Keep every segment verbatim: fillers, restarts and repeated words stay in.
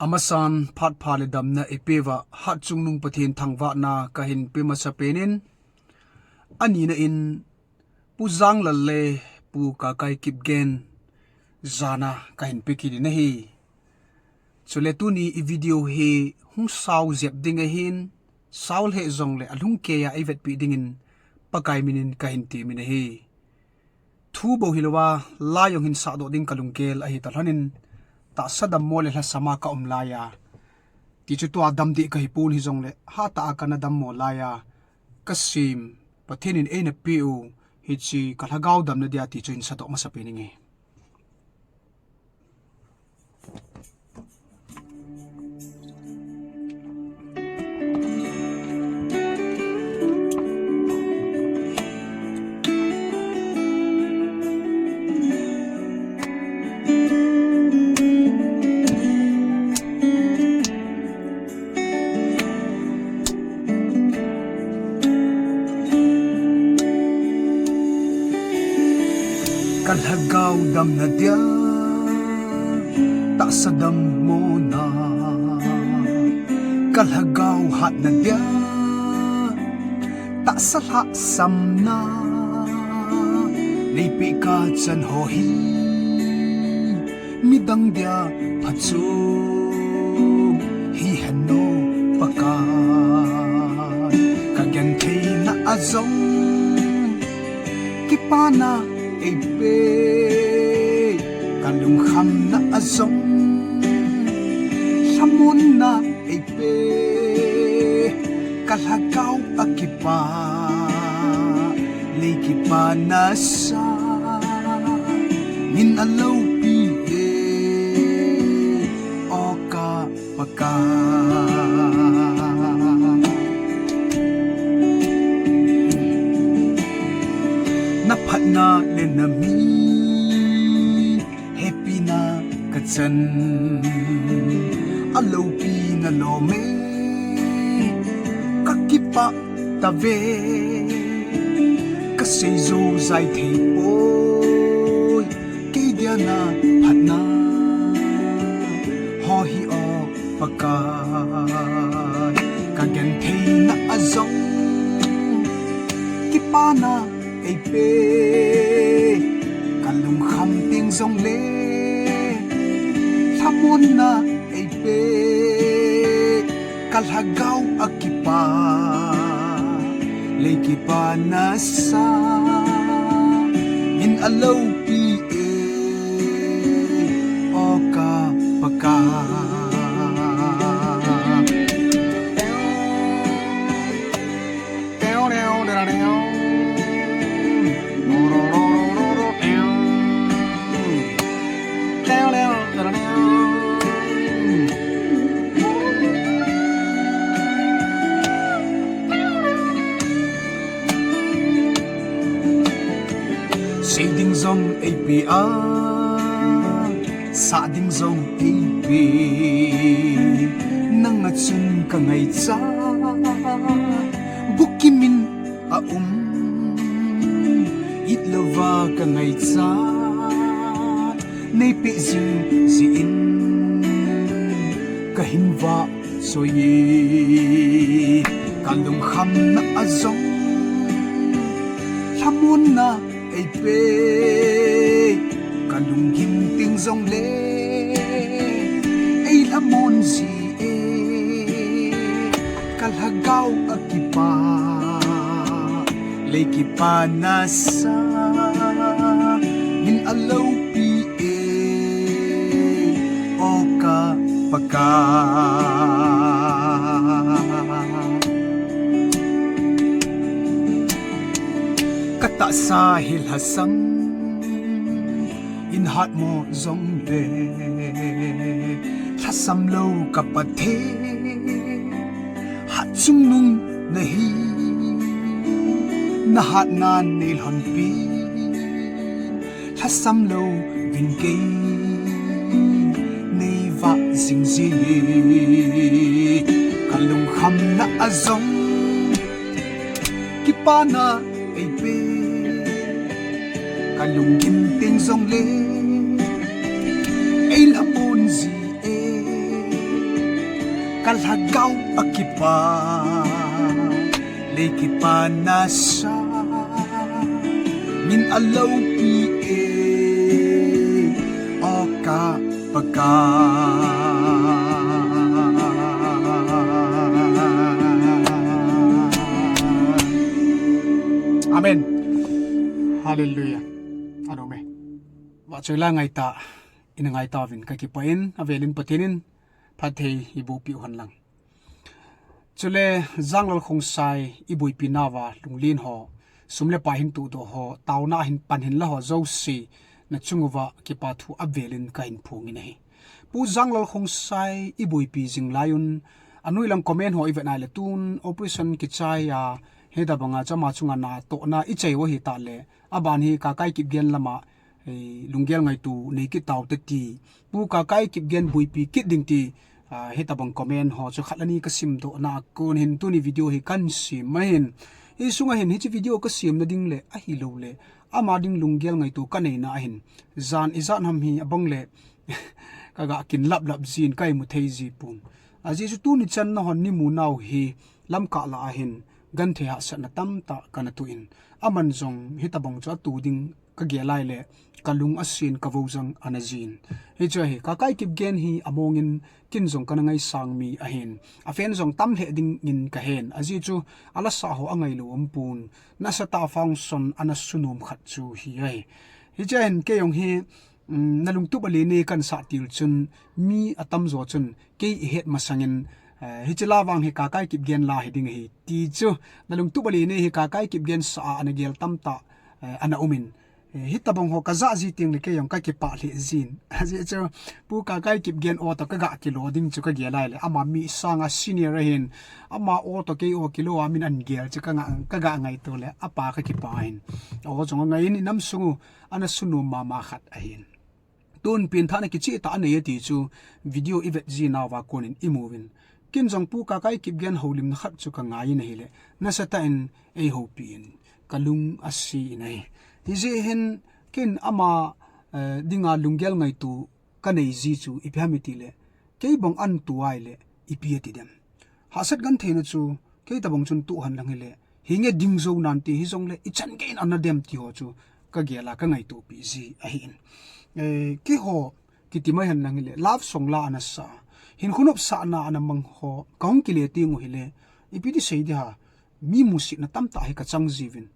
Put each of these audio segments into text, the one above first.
Amasan phat pha le damna eipeuva hatchungnung Pathen thangvahna kahin pe masapen in, anina in Pu Janglal le Pu Kakai Kipgen jana kahin pe kit in ahi. Chule tuni i video hi hung sao jep ding ahin, sao lheh jongle alhung keiya eivetpi dingin Pakai minin kahin temin ahi. Thu bou hilouva, la jong hin sahdoh ding kalunggel ahi talhon in, tahsa dammo le lhasam a kaum laiya, tichu tua damdeh kahipon hijongle, hatah a kana dammo laiya kasem, Pathen in eina peh u hiche kalhagao damna dia tichu hin sadoh masapen inge. Kalhagao damna dia tahsa dammona, kalhagao hatna dia tahsa lhahsamna, neipeh kachan ho hi midang dia phachom hihen o Pakai. Kagentheina a jong kipana eipe, kalungkhamna a jong lhamonna eipe, kalhagao akipa, lei kipana sa, min aloupi e, o ka Pakai. Naphatna le nami hepina kachan, aloupina lom e, kakipah tave, kasei jou jai theipoi, kei dia naphatna ho hi o Pakai. Kagentheina a jong kipana eipe, kalungkham teng jongle lhamonna eipe, kalhagao akipa, lei kipana sa, min aloupi e, o ka Pakai. Sei ding jong eipe a, sah ding jong eipe, nanga chun kangaichat, bukim in aum, it louva kangaichat, neipeh jing jeh in kahin vahchoi e, kalungkhamna a jong lhamonna eipe, kalunggim teng jongle eilhamon ji e, kalhagao akipa, lei kipana sa, min aloupi e, o ka Pakai. Katahsa hi lhasam in hatmo jongle, lhasam lou ka Pathen, hatchungnung nahi, nahatnan neilhonpi, lhasam louvin kei neivah jing jing e, kalungkhamna a jong kipana eipe, kalunggim teng jongle eilhamon ji e, Lhagao a kipa le kipana sa min a loupi e, o ka Pakai. Amen. Hallelujah. Amen. Vahchoi la ngaita, ina ngaitauvin ka kipah in, avelin Pathen in phatthei eiboh piu hen lang. Chule, Janglal Khongsai i boipi nauva lunglen ho, sum le pai hin tohdoh ho, taona hin pan hin la ho jouse, na chung uva kipa thu avelin ka hin phong in ahi. Pu Janglal Khongsai i boipi jing lai un, anoi lang comment ho i vet nai le tun, operation kichai a, hitabanga chu ama chunga natohna i chai u ahi tah le, aban hi Kakai Kipgen lama, eh, lunggel ngaito nei kit tau te ti. Pu Kakai Kipgen boipi kit ding ti, ah, hitabang comment ho chu khat le ni ka simdoh na a kon hin tuni video hi kan sem ahin. Hiche sunga hin hiche video ka semna ding le ahilou le ama ding lunggel ngaito ka neina ahin. Jan ijat ham hi abang le ka ga kin lap lap jin ka imu thei ji pon. Ajeh chu tuni chan nahon nei mu nau hi Lamka lah a hin genthei hahsatna tamtah kana toh in. Aman jong hitabang chu ato ding ka gel lai le, ka lung asin, ka vo jang ana jin. Hichu ahi, Kakai Kipgen hi among in kin jong kana ngaisang mi ahin. A fan jong tam lheh ding in ka hen. Ajeh chu, a lasa ho angailou um pon. Nasatah a function ana sunom khat chu hi ahi. Hichu ahin kei jong hi, um, na lungtup a le ne kan sah til chun, mi atam jo chun, kei i het masang in, eh, hiche la vang hi Kakai Kipgen la hi ding ahi. Ti chu, na lungtup a le ne hi Kakai Kipgen sa a ana gel tamtah, eh, ana um in. Eh, hitabang ho ka ja ji teng le kei jong ka kipah lheh jin. Ajeh chu, Pu Kakai Kipgen o toh ka ga kilo ding chu ka gel lai le. Ama mi sanga senior ahin. Ama o toh kei o kilo a min an gel chu ka nga, ka ga ngaito le. Apa ka kipah in. O jong angai in i nam sung u ana sunom mama khat ahin. Tun pianthahna kicheh tah anei ati chu video i vet ji nauva kon in i mu uvin. Kin jong Pu Kakai Kipgen houlimna khat chu ka ngai in ahile. Nasatah in ei houpi in. Ka lung asi in ahi. Hijeh hin ken ama, eh, dinga lunggel ngaito ka nei ji chu ipi ham i ti le. Kei bang an tu ai le ipi ati dem. Hahsat gentheina chu kei tabang chun tu hen lang hile. Hinge ding jo nante hijong le ichan gei in ana dem ti ho chu ka gel a ka ngaito pi ji ahi in. Eh, keiho kiti mai hen lang hile. Love song la ana sa. Hinkho nopsahna ana mang ho. Ka hung kile teng u hile. Ipi ti sei di ham. Mi musit na tamtah hi ka chang ji uvin.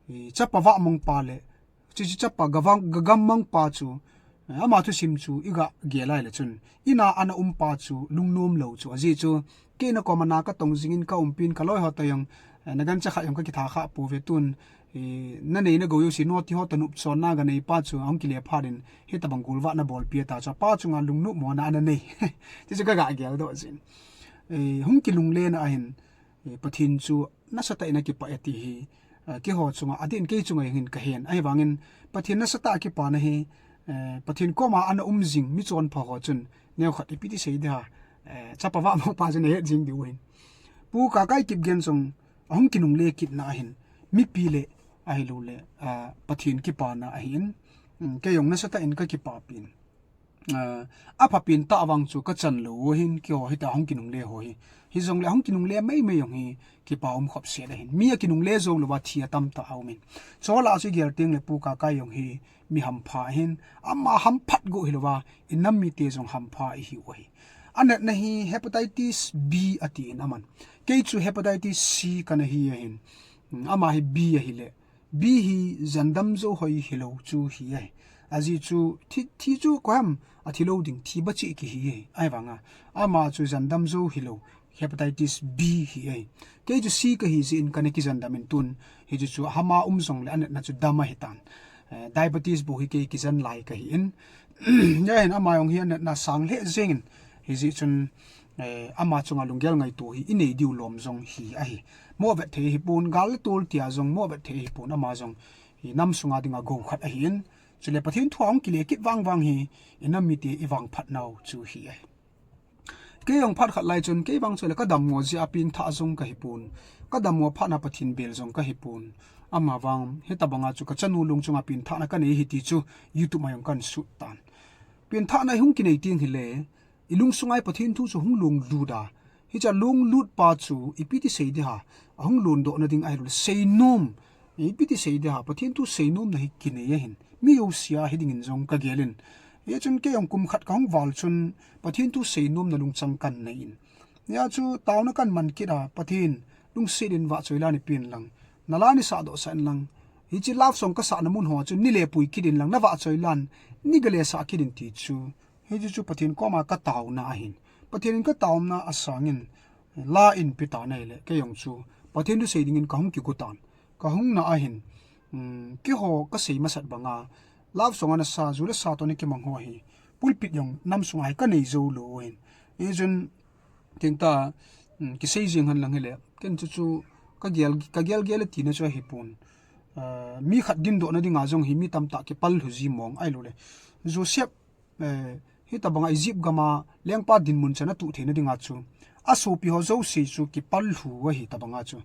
Eh, chapa vah mang pa le. Chuche chapa gavang, gagam mang pa chu, eh, ama thusim chu i ga gel lai le chun. Ina ana um pa chu, lungnom lou chu. Ajeh chu, kei na koma na ka tong jing in ka um pin ka loi ho toh jong, eh, na gancha khat jong ka kitha kha pou ve tun. Eh, na nei na gou jouse noti ho toh nopchon na ga nei pa chu, ahung kile phat in, hitabang golvah na bol pi ta chu. Pa chunga lungnop mo na ana nei. Chuche chu ka ga gel doh jin. Eh, hung kilungle na ahin. Eh, Pathen chu nasatah in akipah e ti hi, eh, keiho chunga, adeh in kei chunga jong hin ka hen. Ahivangin Pathen nasatah a kipana hi, eh, Pathen koma ana um jing michonpha ho chun, neokhat ipi ti sei di ham, eh, chapa vah mang pa chun ahet jing diu hin. Pu Kakai Kipgen jong ahung kinungle kit na ahin, mipi le ahilou le, ah, Pathen kipana ahin, mm, kei jong nasatah in ka kipah pin. Ah, apha pin tah vang chu ka chan lou u hin keiho hita hung kinungle ho hi. Hijongle hung kinungle mai mai jong hi kipa um khop set ahin. Mi akinungle jou louva thi atam tah a um in. Chule chu i gel teng le Pu Kakai jong hi mi hampha ahin. Ama hamphat gu hilouva, i nam mite jong hampha i hiu ahi. Anatna hi hepatitis B ati in aman. Kei chu hepatitis C kana hi ahin. Ama hi B ahile. B hi jandam jou hoi hilou chu hi ahi. Ajeh chu thi, thi chu koiham athi lou ding, thi ba cheh kihi ahi. Ahivanga ama chu jandam jou hilou, hepatitis B hi ahi. Kei chu C kahi jeh in kana kijandam in tun. Hichu chu hama um jongle anatna chu dam ahitan. Eh, diabetes bou hi kei kijan lai kahi in. Hijeh hin ama jong hi anatna sang lheh jeng in. Hijeh chun, eh, ama chunga lunggel ngaito hi i nei diu lom jong hi ahi. Mo vet thei hipon, gal le tol tia jong mo vet thei hipon, ama jong hi nam sunga dinga gou khat ahin. Chule Pathen thua hung kile kit vang vang hi, i nam mite i vangphat nau chu hi ahi. Kei jong phat khat lai chun, kei vang chule ka dammo jeh a pengthah jong kahi pon. Ka dammo phat na Pathen bel jong kahi pon. Ama vang, hitabanga chu ka chanu lung chunga pengthahna ka nei hi ti chu, YouTube a jong kan sut tan. Pengthahna i hung kinei teng hile, i lungsunga i Pathen thu chu hung lunglut a, Hiche lunglut pa chu ipi ti sei ding ham, ahung londoh na ding ahilou le seinom, ipi ti sei ding ham, Pathen thu seinom na hi kinei ahin. Mi jouse a hi dingin jong ka gel in. Hichun kei jong kum khat ka hung val chun Pathen thu seinom na lungchang kan nei in. Hia chu taona kan man kit a, Pathen lungset in vahchoi la nei pen lang, na la nei sahdoh sah in lang. Hiche love song ka sahna mun ho chu nei le pui kit in lang, na vahchoi la nei ga le sah kit in ti chu. Hichu chu Pathen koma ka taona ahin. Pathen in ka taona asang in la in pe tan ahile, kei jong chu Pathen thu sei dingin ka hung kigo tan. Ka hung na ahin, um, keiho ka sei masat banga, love song ana sa, ju le sa toh ana kimang ho hi, pulpit jong nam sunga hi ka nei jou lou ahin. Hichun, teng ta, um, kisei jing hen lang hile, ken chu chu ka gel, ka gel gel e tina chu ahipon. Ah, mi khat dindoh na dinga jong hi mi tamtah kipal lhu ji mong ahilou le. Joseph, eh, hitabanga Egypt gam a lengpa dinmun chan a tuh theina dinga chu asopi ho jouse chu kipal lhu ahi tabanga chu.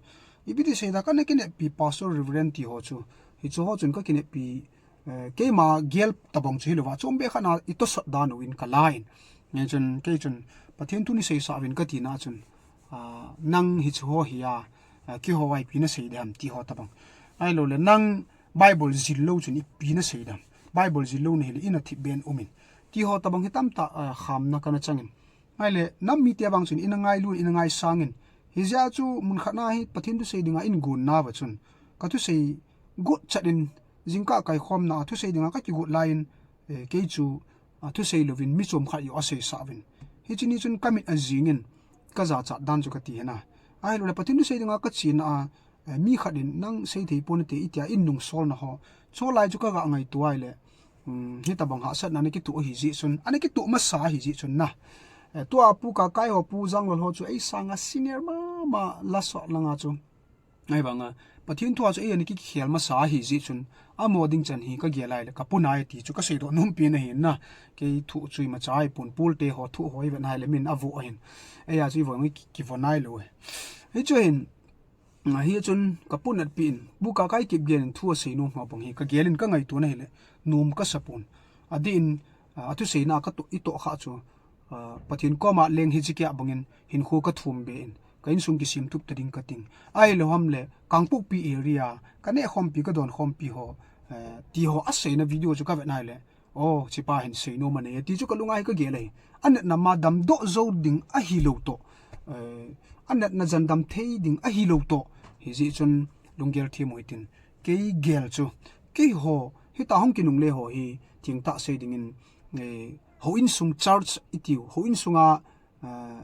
Ipi ti sei ding ham, ka na kineppi Pastor Reverend ti ho chu. Hiche ho chun ka kineppi, eh, keima gel tabang chu hilou va. Chombe khat na i tosot dan uvin ka la in. Hichun, kei chun, Pathen thu nei sei sah uvin ka tina chun, ah, nang hiche ho hi a, ah, keiho a ipi na sei ding ham ti ho tabang. Ahilou le nang Bible jil lou chun ipi na sei ding ham. Bible jil lou na hile ina thip ben um in. Ti ho tabang hi tamtah, ah, khamna ka na chang in. Ahile, nam mite vang chun ina ngailu in, ina ngaisang in. Hijeh a chu mun khat na hi Pathen thu sei dinga in gon na va chun, ka thusei got chat in, jingkah kaikhomna a thusei dinga ka kigot lai in, eh, kei chu, ah, thusei louvin mi chom khat joh asei sah uvin. Hiche ni chun ka mit ajing in, ka jachat dan chu ka ti hina. Ahilou le Pathen thu sei dinga ka chena a, eh, mi khat in nang sei thei pon te itia in nung sol na ho. Chulai chu ka ga ngaito ahile, um, hitabang hahsatna ana kitoh ahi jeh chun, ana kitoh masa ahi jeh chun na. Eh, tua Pu Kakai ho, Pu Janglal ho chu ei sanga senior mama la sot langa chu. Ahivanga, Pathen thu a chu ei ana kikhel masa ahi jeh chun, amaho ding chan hi ka gel ahile, ka pun ahi ti chu ka seidoh nom pen ahi na. Kei thu chu imacha ahipon, Pu te ho thu ho i vet na ahile min avo ahin. Ei a chu i vo ngai ki, kivo nailou e. Hichu hin, Ahi chun ka pun at pi in, Pu Kakai Kipgen in thu asei nom ho bang hi ka gel in ka ngaito na hile, nom ka sa pon. Adeh in, ah, athuseina ka toh, i toh kha chu, ah, Pathen koma leng hiche kia bangin hinkho ka thum be in, ka insung kisem tup ta ding ka ting. Ahilou ham le, Kangpokpi area, ka neh khompi, ka don khompi ho, eh, ti ho aseina video chu ka vet na hile, O, hichepa hin seinom anei e ti chu ka lunga hi ka gel ahi. Anatna ma damdoh jou ding ahilou toh. Eh, anatna jan dam thei ding ahilou toh. Hijeh chun lunggel them u hitin. Kei gel chu. Keiho, hitia hung kinungle ho hi, thengtah sei dingin, eh, houin sung church i tiu, houin sunga, eh,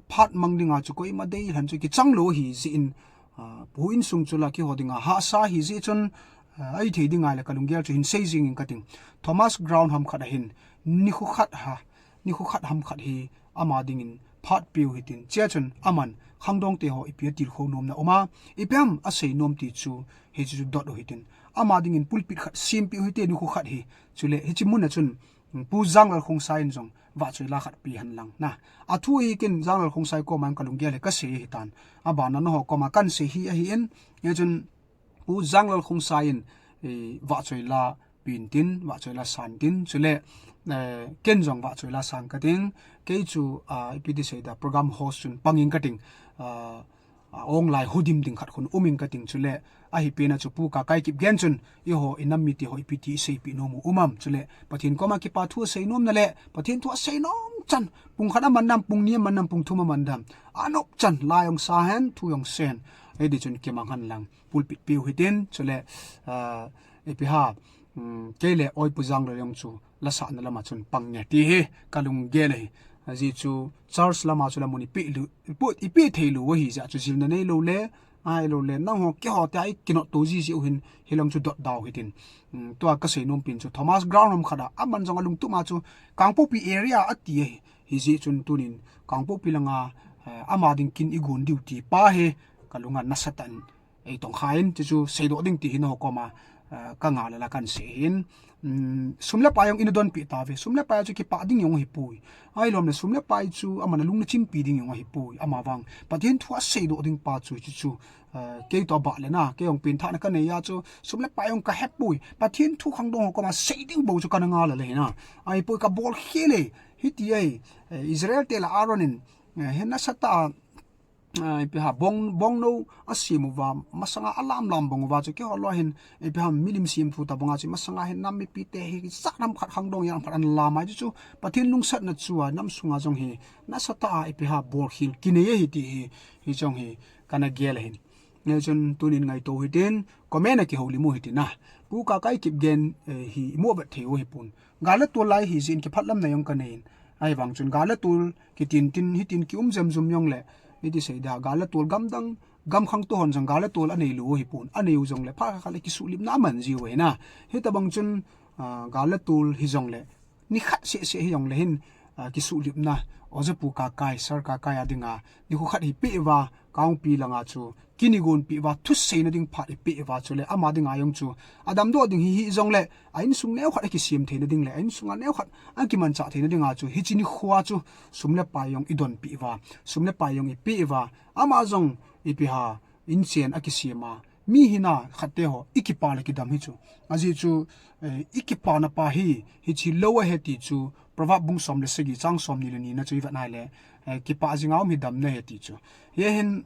phat mang dinga chu koima dei lhan chu kichang lou ahi jeh in, ah, houin sung chu la keiho dinga hahsa ahi jeh chun, ah, ahi thei dinga le ka lunggel chu hin sei jing in ka ting. Thomas Ground ham khat ahin, nikho khat ha, nikho khat ham khat hi ama dingin phat peu hitin. Chea chun aman khangdong te ho ipi atilkhou nom na um a, ipi ham asei nom ti chu hichu dot u hitin. Ama dingin pulpit khat sem peu hite nikho khat hi. Chule hiche mun a chun Pu Janglal Khongsai in jong vahchoi la khat pe hen lang na. Athu hi ken Janglal Khongsai koma ka lunggel hi ka sei hitan. Abana nangho koma kan sei hi ahi in. Hijeh chun Pu Janglal Khongsai in, eh, vahchoi la pe in tin, vahchoi la san tin. Chule, eh, ken jong vahchoi la san ka ting. Kei chu, ah, ipi ti sei da program host chun pang in ka ting. Ah, a, ong lai hudim ding khat khun um in ka ting chule, ahi pen a chu Pu Kakai Kipgen chun, eiho i nam mite ho ipi ti i seipeh nom u um am chule, Pathen koma kipa thu asei nom na le, Pathen thu asei nom chan, pung khat aman dam, pung ni aman dam, pung thum aman dam, anop chan, lai ong sa hen, thu ong sen, hiti chun kimang hen lang, pulpit peu hitin, chule, ah, ipi ham, um, kei le oi Pu Janglal jong chu, la sahna lama chun pang nge ti hi ka lunggel ahi. Ajeh chu church lama chu la mun i pe lou, i pe, i pe thei lou ahi jeh chu jilna nei lou le, ahilou le, nangho keiho tia i kinot to ji jeh u hin, hilang chu dot da u hitin. Um, tua ka sei nom pen chu Thomas Ground ham khat a, aman jong alungtup a chu Kangpokpi area ati ahi. Hijeh chun tunin Kangpokpi langa, eh, ama ding kin i gon diu ti pa hi, ka lunga nasa tah in ei tong kha in, chuchu seidoh ding ti hi nangho koma, eh, ka ngah le la kan sei hin. Um, sum le pai jong ina donpi tave, sum le pai chu kipah ding jong ahipoi. Ahilou le sum le pai chu aman alung na chimpi ding jong ahipoi. Ama vang, Pathen thu aseidoh ding pa chu, chuchu, eh, kei toh abah le na, kei jong pengthahna ka nei a chu, sum le pai jong ka hepoi. Pathen thu khangdong ho koma sei ding bou chu ka na ngah le le hi na. Ahipoi ka bol khel e, hiti ahi, eh, Israel te la Aaron in, Eh, hin nasatah a, ah, ipi ham, bong, bongnou asem uva, masanga alam lam bong uva chu keiho loi hin, ipi ham, milim semthu tabanga chu masanga hin nam mipi te hijat ham khat khangdong jat ham khat ana lam ahi chu, Pathen lungsatna chu a nam sunga jong hi nasatah a ipi ham, bolkhel kinei ahi ti hi, hiche jong hi kana gel ahin. Hichun tunin ngaito u hitin, comment a kihoulim u hitin a. Pu Kakai Kipgen, eh, hi imu vet thei u ahipon. Gal le tol lai hijeh in kiphatlamna jong kanei in. Ahivang chun gal le tol kitin tin, hitin kium jemjum jongle, iti sei dia, gal le tol gamdang, gam khangtou hon jong gal le tol anei lou u ahipon. Anei u jongle phat khat le kisuhlipna aman jiu ahi na. Hitobang chun, ah, gal le tol hijongle, nikhat seh seh hijongle hin, ah, kisuhlipna, Oja Pu Kakai, Sir Kakai a dinga nikho khat hi peh uva, Kangpokpi langa chu kin eigonpeh uva, thuseina ding phat eipeh uva, chule ama dinga jong chu adamdoh ding hi hijongle, a insung neokhat akisem theina ding le a insunga neokhat akimanchah theina dinga chu hiche nikho a chu sum le pai jong eidonpeh uva, sum le pai jong eipeh uva, ama jong ipi ham, inchen akisem a, mi hina khat te ho ikipa le kidam hi chu. Ajeh chu, eh, ikipana pa hi, hiche lou ahi ti chu, Proverb bung som le sagi chang somni le ni na chu ivet nai le, eh, kipah jinga um hi damna ahi ti chu. Hiche hin,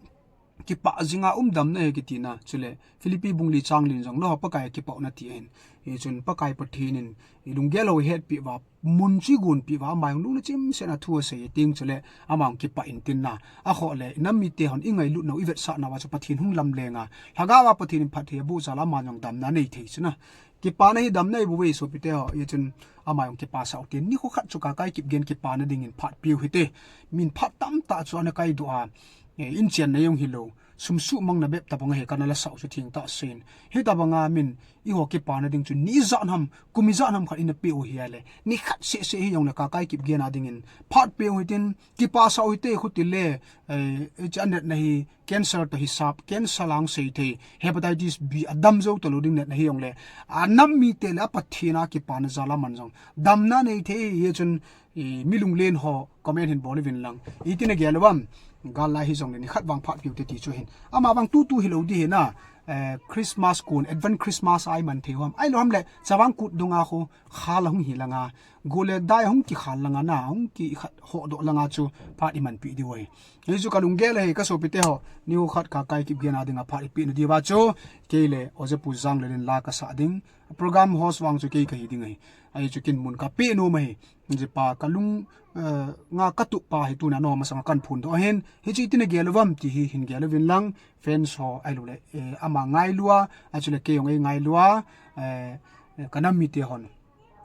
kipah jinga um damna ahi kitina, chule Philippi bung li chang li in jong, nangho Pakai a kipah un ati ahin. Hichun Pakai Pathen in ilunggel ho ihetpeh uva, mun chu eigonpeh uva, ama jong lungna chimsetna thu asei e ting chule, ama jong kipah in tin na. Akhoh le, inam mite hon ingailutnau, ivetsahna uva chu Pathen hung lamleng a, lhagao a Pathen in phatthei aboh jal a ama jong damna anei thei chu na. Kipana hi damna ahi bouve sopite ho, hichun ama jong kipasah u tin. Nikho khat chu Kakai Kipgen kipana dingin phat peh u hite. Min phat tamtah chu ana kaidoh a, eh, inchenna jong hilou, sum suhmangna bep tabang ahi, kana lasah u chu thengtah seiyin. Hitabanga min, eiho kipana ding chu ni ijat ham, kum ijat ham khat ina peh u ahile, nikhat seh seh hijongle Kakai Kipgen a dingin phat peh u hitin, kipasah u hite, khutile, eh, hiche anetna hi cancer toh hisap, cancer lang seithei, hepatitis B adam jou talou ding netna hijongle, anam mite le a Pathen a kipana jal a aman jong damna anei thei, hichun, i, mi lunglen ho comment hin bol uvin lang. Iti nagel uvem? Gal lai hijongle nikhat vang phat peh u hite ti chu ahin. Ama vang tutu hilou ding ahi na, eh, Christmas kon, Advent Christmas a iman thei u ham, ahilou ham le Chavang Kut dunga khu khal ahung hi langa, go le dai ahung kikhal langa na, ahung kikhat hodoh langa chu phat imanpeh diu ahi. Hichu kalunggel ahi, kasopite ho, nikho khat Kakai Kipgen a dinga phat ipeh na diuva chu, kei le Oja Pu Janglal in la kasah ding, program host vang chu kei kahi ding ahi. Ahi chu kin mun kapeh nom ahi. Hiche pa kalung, eh, nga katup pa hi tuna nangho masanga kahin phondoh ahin. Hichu iti nagel uvem ti hi hin gel uvin lang, fans ho ahilou le, eh, ama ngailua, achule kei jong eingailu a, eh, eh, kanam mite hon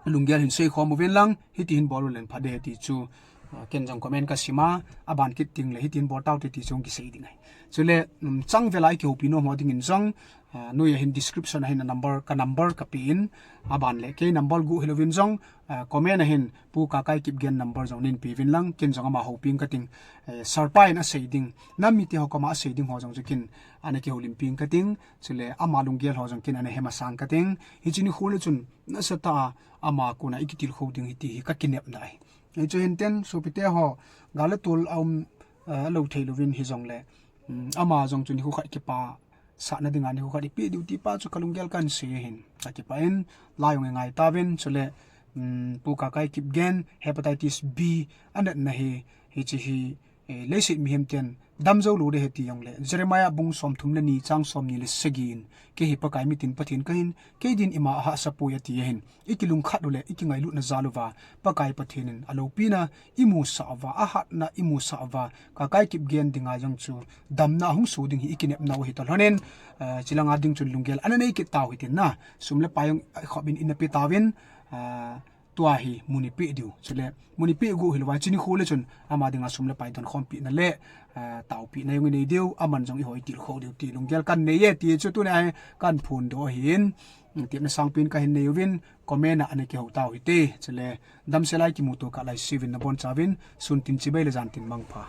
lunggel hin seikhom uvin lang, hiti hin bol u len pha ding ahi ti chu, ah, ken jong comment kasim a, aban kit ding le hiti hin bol tau hite ti chu kisei ding ahi. Chule, um, chang vela ikihoupi nom ho dingin jong, ah, noiya hin description a hin a number, ka number kapeh in, aban le kei number guh hilouvin jong, ah, comment a hin Pu Kakai Kipgen number jong neihin pe uvin lang, ken jong ama houpi ing kating, eh, Sir pa in asei ding, nam mite ho koma asei ding ho jong chu ken ana kihoulimpi ing kating, chule ama lunggel ho jong ken ana he masang kating, hiche nikho le chun nasatah a ama kona ikitilkhou ding ahi ti hi kakinepna ahi. Hichu hintin, sopite ho, gal le tol aum, eh, lou thei louvin hijongle, um, ama jong chu nikho khat kipasahna dinga nikho khat ipeh diu ti pa chu kalunggel kahin sei ahin. Kakipah in, la jong ingai tauvin, chule, um, Pu Kakai Kipgen, hepatitis B anatna hi, hiche hi, eh, leiset mihem ten dam jou lou ding ahi ti jongle, Jeremiah bung somthum le ni chang somni le sagi in, kei hi Pakai mitin Pathen kahin, kei din ima ahahsa poi ati ahin, ikilungkhat u le ikingailutna jal uva, Pakai Pathen in aloupina imusah uva, ahatna imusah uva, Kakai Kipgen dinga jong chu damna ahung soh ding hi ikinepnau ahi toh lhonin, eh, chulanga ding chun lunggel ana nei kit tau hitin na, sum le pai jong khop in ina pe tauvin, eh, tua hi mun ipeh diu. Chule, mun ipeh guh hilouva, hiche nikho le chun, ama dinga sum le pai donkhom pehna le, ah, taopehna jong inei diu, aman jong eiho itilkhou diu ti lunggel kahin nei e, ti chu tuni a kahin phondoh ahin, tepna sangpen kahin nei uvin, comment a ana kihou tau hite, chule, damsel a ikimuto kah lai seuvin nabonchauvin, sun tin chibai le jan tin mangpha.